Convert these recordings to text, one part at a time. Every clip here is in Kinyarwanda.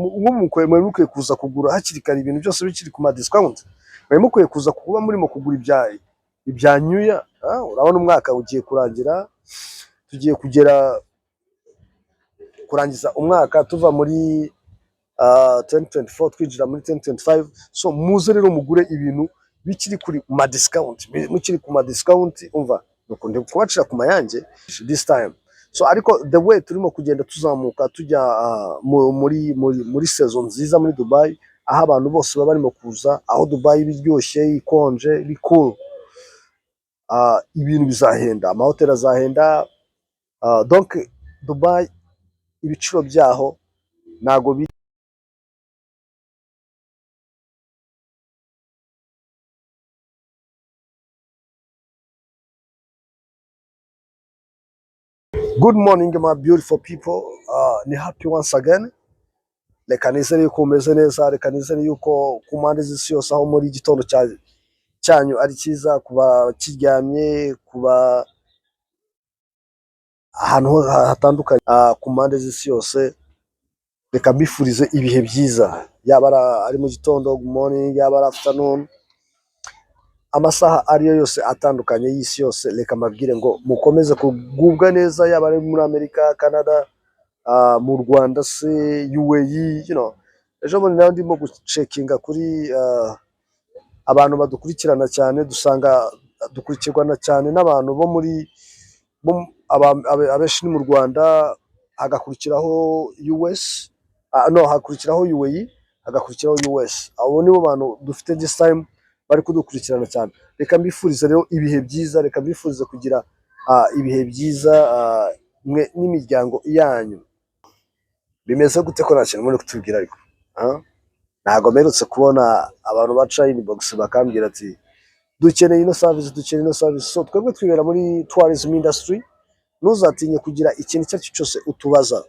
Nk'umukwe mwari mukwiye kuza kugura hakiri kare, ibintu byose bikiri ku ma discount. Mwari mukwiye kuza kuba murimo kugura ibya new year. Urabona umwaka ugiye kurangira, tugiye kugera kurangiza umwaka, tuva muri 2024 twinjira muri 2025. So muze rero mugure ibintu bikiri kuri ma discount, mukiri ku ma discount. Umva, nuko ndi kubacira ku mayange this time. So ariko the way turimo kugenda tuzamuka tujya muri saison nziza muri Dubai, aho abantu bose baba barimo kuza, aho Dubai iba iryoshye, ikonje, iri cool, ibintu bizahenda, amahoteli azahenda. Donc Dubai ibiciro byaho ntago biri. Good morning, my beautiful people. Ni Happy once again. Reka nizere yuko umeze neza, reka nizere yuko ku mpande z'isi yose aho muri igitondo cyanyu ari cyiza, kuba kiryamye, kuba ahantu hatandukanye, ku mpande z'isi yose, reka mbifurize ibihe byiza, yaba ari mu gitondo, good morning, yaba ari afternoon, amasaha ariyo yose atandukanye y'isi yose, reka mbabwire ngo mukomeze kugubwa neza, yaba ari muri Amerika, Canada, mu Rwanda se, UAE. Ejo bundi nawe ndimo gucekinga kuri abantu badukurikirana cyane, dusanga dukurikirwana cyane n'abantu bo muri abenshi ni mu Rwanda, hagakurikiraho US, no hakurikiraho UAE, hagakurikiraho US. Abo nibo bantu dufite this time bari kudukurikirana cyane. Reka mbifurize rero ibihe byiza, reka mbifurize kugira ibihe byiza, mwe n'imiryango yanyu. Bimeze gute ko nta kintu muri kutubwira ariko? Ntago mperutse kubona abantu baca inbox bakambwira ati dukeneye ino service, dukeneye ino service. So twebwe twibera muri tourism industry, ntuzatinye kugira ikintu icyo ari cyo cyose utubaza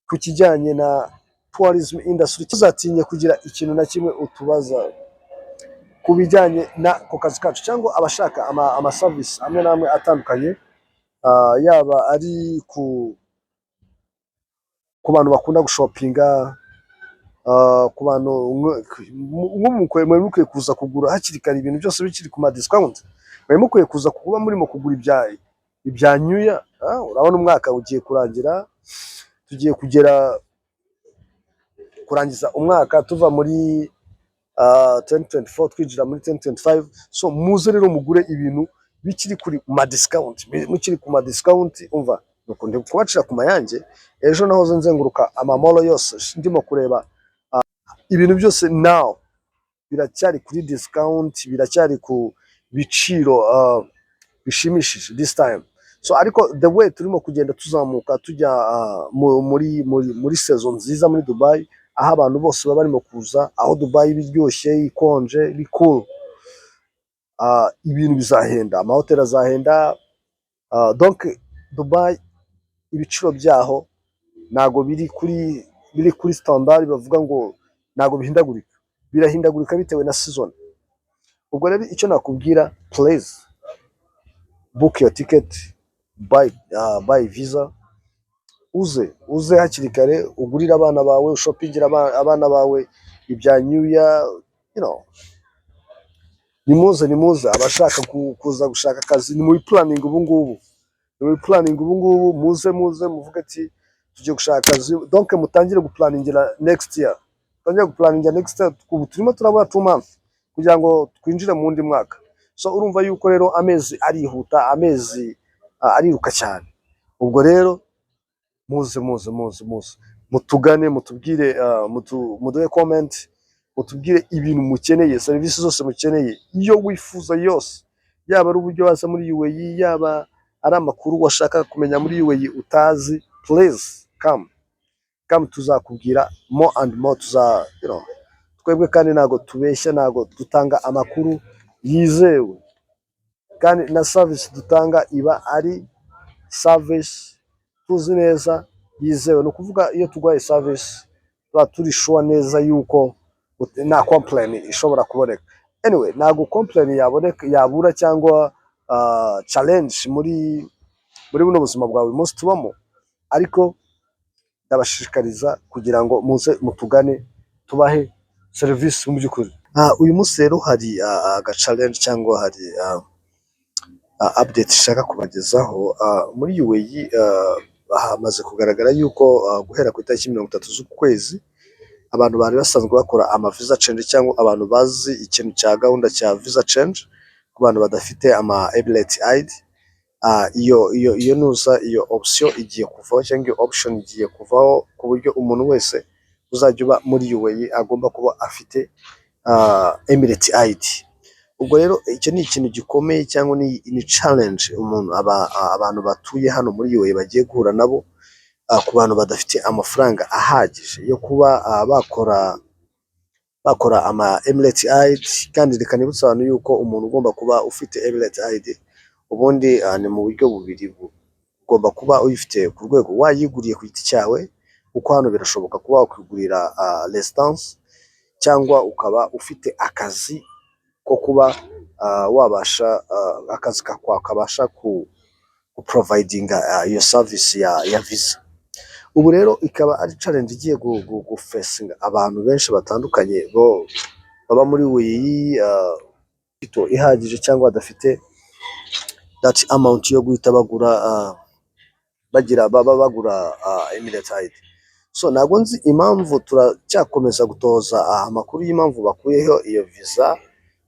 ku kijyanye na tourism industry, ntuzatinye kugira ikintu na kimwe utubaza ku bijyanye n'ako kazi kacu, cyangwa abashaka ama service amwe n'amwe atandukanye, yaba ari ku bantu bakunda gushopinga, ku bantu nk'umukwe mwari mukwiye kuza kugura hakiri kare, ibintu byose bikiri ku ma discount. Mwari mukwiye kuza kuba murimo kugura ibya new year. Urabona umwaka ugiye kurangira, tugiye kugera kurangiza umwaka, tuva muri 2024 twinjira muri 2025. So muze rero mugure ibintu bikiri kuri ma discount, mukiri ku ma discount. Umva, nuko ndi kubacira ku mayange. Ejo nahoze nzenguruka ama mall yose, ndimo kureba ibintu byose. Now biracyari kuri discount, biracyari ku biciro bishimishije this time. So ariko the way turimo kugenda tuzamuka tujya muri saison nziza muri Dubai, aho abantu bose baba barimo kuza, aho Dubai iba iryoshye, ikonje, iri cool, ibintu bizahenda, amahoteli azahenda. Donc Dubai ibiciro byaho ntago biri kuri standard, bavuga ngo ntago bihindagurika, birahindagurika bitewe na season. Ubwo rero icyo nakubwira, please book your ticket, buy visa, uze hakiri kare, ugurire abana bawe, ushopingire abana bawe ibya new year. Nimuze, nimuze. Abashaka kuza gushaka akazi, ni muri planning ubu ngubu, ni muri planning ubu ngubu. Muze, muze muvuge ati tugiye gushaka akazi. Donc mutangire guplaningira next year, mutangire guplaningira next year. Ubu turimo turabura 2 months kugira ngo twinjire mu wundi mwaka. So urumva yuko rero amezi arihuta, amezi ariruka cyane. Ubwo rero muze, muze, muze, muze mutugane, mutubwire, muduhe comment, mutubwire ibintu mukeneye, serivisi zose mukeneye, iyo wifuza yose, yaba ari uburyo waza muri UAE, yaba ari amakuru washaka kumenya muri UAE utazi, please come, come, tuzakubwira more and more. Tuza you know, twebwe kandi ntabwo tubeshya, ntabwo dutanga amakuru yizewe, kandi na service dutanga iba ari service tuzi neza yizewe. Ni ukuvuga iyo tuguhaye service tuba turi sure neza yuko nta complain ishobora kuboneka. Anyway, ntabwo complain yaboneka yabura cyangwa challenge muri buno buzima bwa buri munsi tubamo, ariko Ndabashishikariza kugira ngo muze mutugane, tubahe serivisi mu by'ukuri. Uyu munsi rero hari aga challenge cyangwa hari update nshaka kubagezaho. Muri UAE hamaze kugaragara yuko guhera ku itariki 30 z'uku kwezi, abantu bari basanzwe bakora ama visa change cyangwa abantu bazi ikintu cya gahunda cya visa change ku bantu badafite ama Emirates ID, iyo nuza iyo option igiye kuvaho cyangwa iyo option igiye kuvaho, ku buryo umuntu wese uzajya uba muri UAE agomba kuba afite Emirates ID. Ubwo rero icyo ni ikintu gikomeye cyangwa ni challenge umuntu abantu batuye hano muri UAE bagiye guhura nabo, ku bantu badafite amafaranga ahagije yo kuba bakora ama Emirates ID. Kandi reka nibutse abantu yuko umuntu ugomba kuba ufite Emirates ID ubundi ni mu buryo bubiri: ugomba kuba uyifite ku rwego wayiguriye ku giti cyawe, kuko hano birashoboka kuba wakwigurira residence, cyangwa ukaba ufite akazi ko kuba wabasha akazi kabasha kuprovidinga iyo service ya visa. Ubu rero ikaba ari challenge igiye gufacinga abantu benshi batandukanye bo baba muri UAE ihagije cyangwa badafite that amount yo guhita bagura bagira baba bagura Emirates ID. So ntabwo nzi impamvu, turacyakomeza gutoza amakuru y'impamvu bakuyeho iyo visa.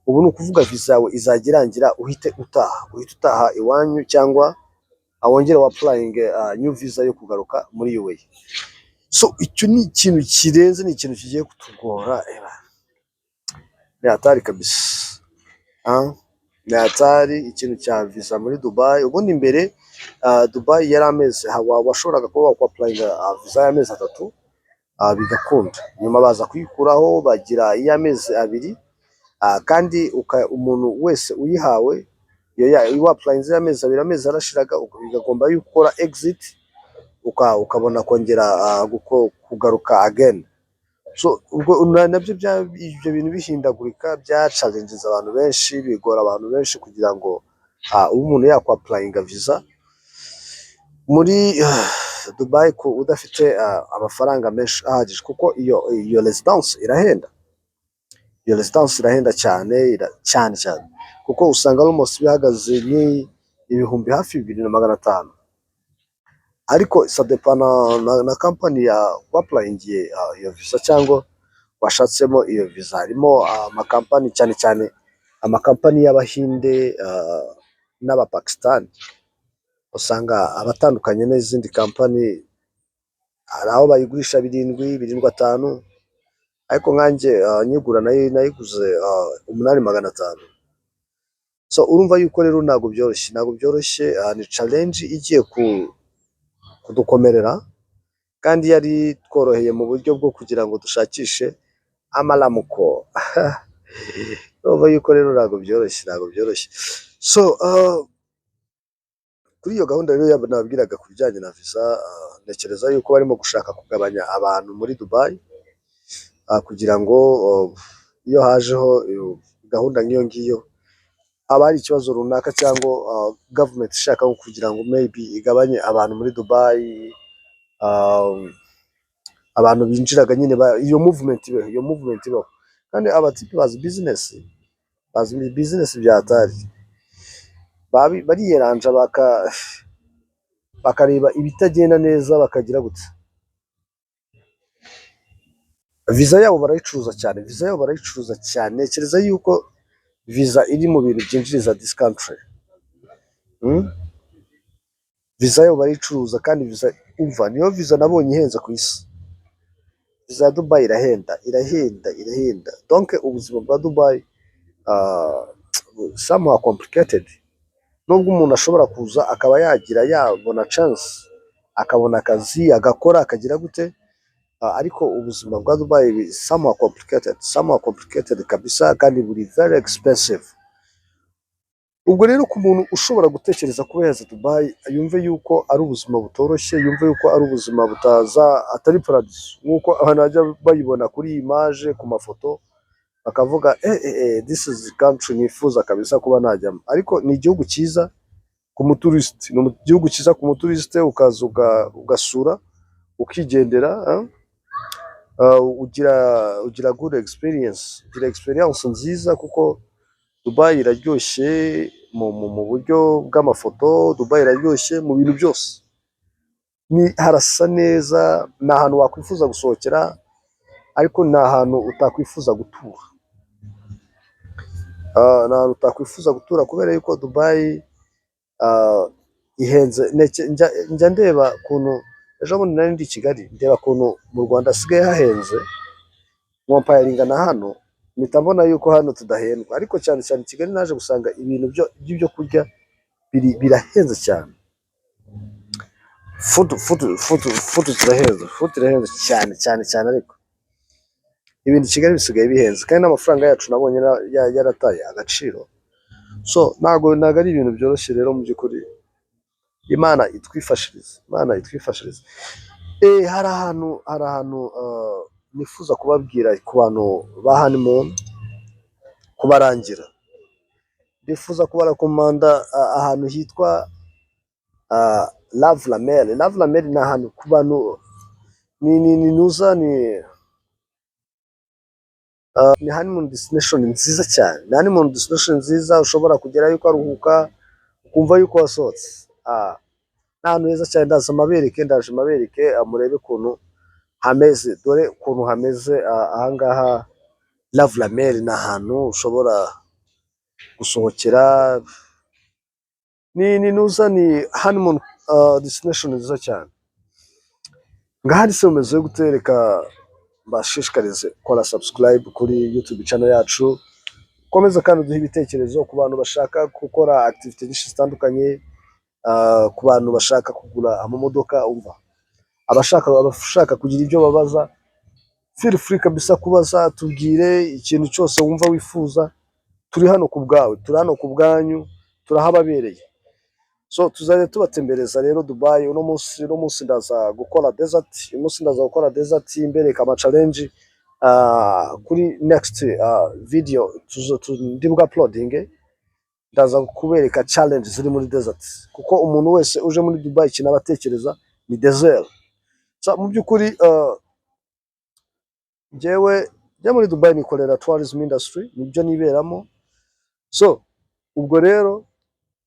Ubu ni ukuvuga visa yawe izajya irangira uhite utaha, uhite utaha iwanyu cyangwa wongere wapplyinge new visa yo kugaruka muri UAE. So icyo ni ikintu kirenze, ni ikintu kigiye kutugora, ni hatari kabisa, ni hatari ikintu cya visa muri Dubai. Ubundi mbere Dubai yari amezi, washoboraga kuba wakwapplyinga visa y'amezi 3 bigakunda, nyuma baza kuyikuraho bagira iy'amezi 2, kandi umuntu wese uyihawe iyo wapplyinze y'amezi 2, amezi arashiraga bikagomba yuko ukora exit ukabona kongera kugaruka again. So ubwo nabyo ibyo bintu bihindagurika byachallenginze abantu benshi, bigora abantu benshi kugira ngo ube umuntu yakwapplyinga visa muri Dubai udafite amafaranga menshi ahagije, kuko iyo residence irahenda, iyo residence irahenda cyane cyane cyane, kuko usanga almost bihagaze nk'ibihumbi hafi 2500, ariko ça dépend na company wapplyingiye iyo visa cyangwa washatsemo iyo visa. Harimo amakampani, cyane cyane amakampani y'Abahinde n'Abapakisitani, usanga abatandukanye n'izindi kampani. Hari aho bayigurisha birindwi, birindwi atanu, ariko nkanjye nyigura nayiguze 8500. So urumva yuko rero ntabwo byoroshye, ntabwo byoroshye, ni challenge igiye kudukomerera kandi yari tworoheye mu buryo bwo kugira ngo dushakishe amaramuko. Urumva yuko rero ntabwo byoroshye, ntabwo byoroshye. So kuri iyo gahunda rero nababwiraga ku bijyanye na visa, ntekereza yuko barimo gushaka kugabanya abantu muri Dubai, kugira ngo iyo hajeho gahunda nk'iyo ngiyo haba hari ikibazo runaka cyangwa government ishaka kugira ngo maybe igabanye abantu muri Dubai, abantu binjiraga nyine iyo movement ibeho, iyo movement ibaho. Kandi abatipe bazi business, bazi business bya hatari, bariyeranja bakareba ibitagenda neza bakagira gute. Visa yabo barayicuruza cyane, visa yabo barayicuruza cyane. Ntekereza yuko visa iri mu bintu byinjiriza this country. Visa yabo barayicuruza kandi visa, umva, niyo visa nabonye ihenze ku isi. Visa ya Dubai irahenda, irahenda, irahenda. Donc ubuzima bwa Dubai somehow complicated, nubwo umuntu ashobora kuza akaba yagira yabona chance akabona akazi agakora akagira gute, ariko ubuzima bwa Dubai somehow complicated, somehow complicated kabisa, kandi buri very expensive. Ubwo rero ku muntu ushobora gutekereza kuba yaza Dubai, yumve yuko ari ubuzima butoroshye, yumve yuko ari ubuzima butaza, atari paradiso nk'uko abantu bajya bayibona kuri image, ku mafoto, bakavuga eh eh eh, this is country nifuza kabisa kuba najyamo. Ariko ni igihugu cyiza ku mutouriste, ni igihugu cyiza ku mutouriste, ukaza ugasura ukigendera. Ugira good experience, ugira experience nziza, kuko Dubai iraryoshye mu buryo bw'amafoto. Dubai iraryoshye mu bintu byose, ni harasa neza, ni ahantu wakwifuza gusohokera, ariko ni ahantu utakwifuza gutura. Ni ahantu utakwifuza gutura kubera yuko Dubai ihenze. Njya ndeba ukuntu ejo bundi nari ndi i Kigali, ndeba ukuntu mu Rwanda hasigaye hahenze, nkomparinga na hano, mpita mbona yuko hano tudahendwa. Ariko cyane cyane i Kigali naje gusanga ibintu by'ibyo kurya birahenze cyane. Food zirahenze, food irahenze cyane cyane cyane, ariko ibintu i Kigali bisigaye bihenze, kandi n'amafaranga yacu nabonye yarataye agaciro. So ntago ari ibintu byoroshye rero mu by'ukuri. Imana itwifashirize, Imana itwifashirize. Hari ahantu nifuza kubabwira ku bantu ba honeymoon, kubarangira. Ndifuza kubarekomanda ahantu hitwa Love La Mer. Love La Mer ni ahantu ku bantu ni nuza ni honeymoon destination nziza cyane. Ni honeymoon destination nziza ushobora kugerayo ukaruhuka, ukumva yuko wasohotse. Ni ahantu heza cyane. Ndaza mabereke, ndaje mabereke, murebe ukuntu hameze. Dore ukuntu hameze ahangaha. Love La Mer ni ahantu ushobora gusohokera, ni nuza ni honeymoon destination nziza cyane. Ngahari se mumeze gute? Reka mbashishikarize kora subscribe kuri YouTube channel yacu, komeza kandi uduhe ibitekerezo ku bantu bashaka gukora activity nyinshi zitandukanye, ku bantu bashaka kugura amamodoka, umva, abashaka kugira ibyo babaza, feel free kabisa kubaza. Tubwire ikintu cyose wumva wifuza, turi hano ku bwawe, turi hano ku bwanyu, turahababereye. So tuzajya tubatembereza rero Dubai. Uno munsi ndaza gukora desert, uyu munsi ndaza gukora desert mbereka ama challenge. Kuri next video ndi bwa uploading, ndaza kubereka challenge ziri muri desert, kuko umuntu wese uje muri Dubai ikintu aba atekereza ni desert. So mu by'ukuri njyewe njya muri Dubai nikorera tourism industry, nibyo niberamo. So ubwo rero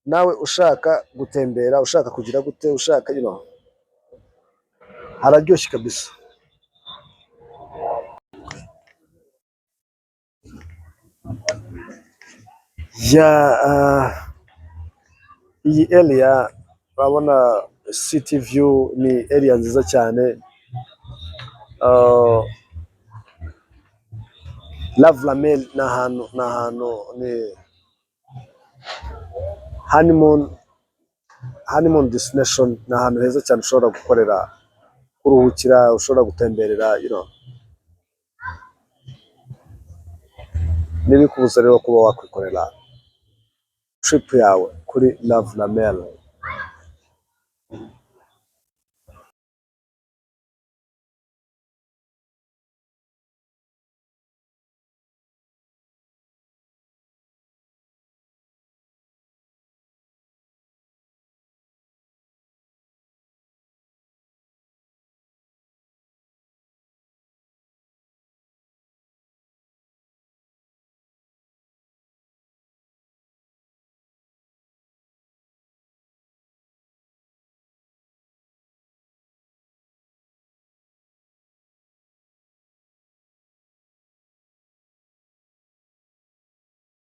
nawe ushaka gutembera, ushaka kugira gute, ushaka hararyoshye kabisa. Ya, iyi area urabona city view, ni area nziza cyane. Love La Mer ni ahantu ni honeymoon destination, ni ahantu heza cyane ushobora gukorera, kuruhukira, ushobora gutemberera. Ntibikubuza rero kuba wakwikorera trip yawe kuri Love La Mer.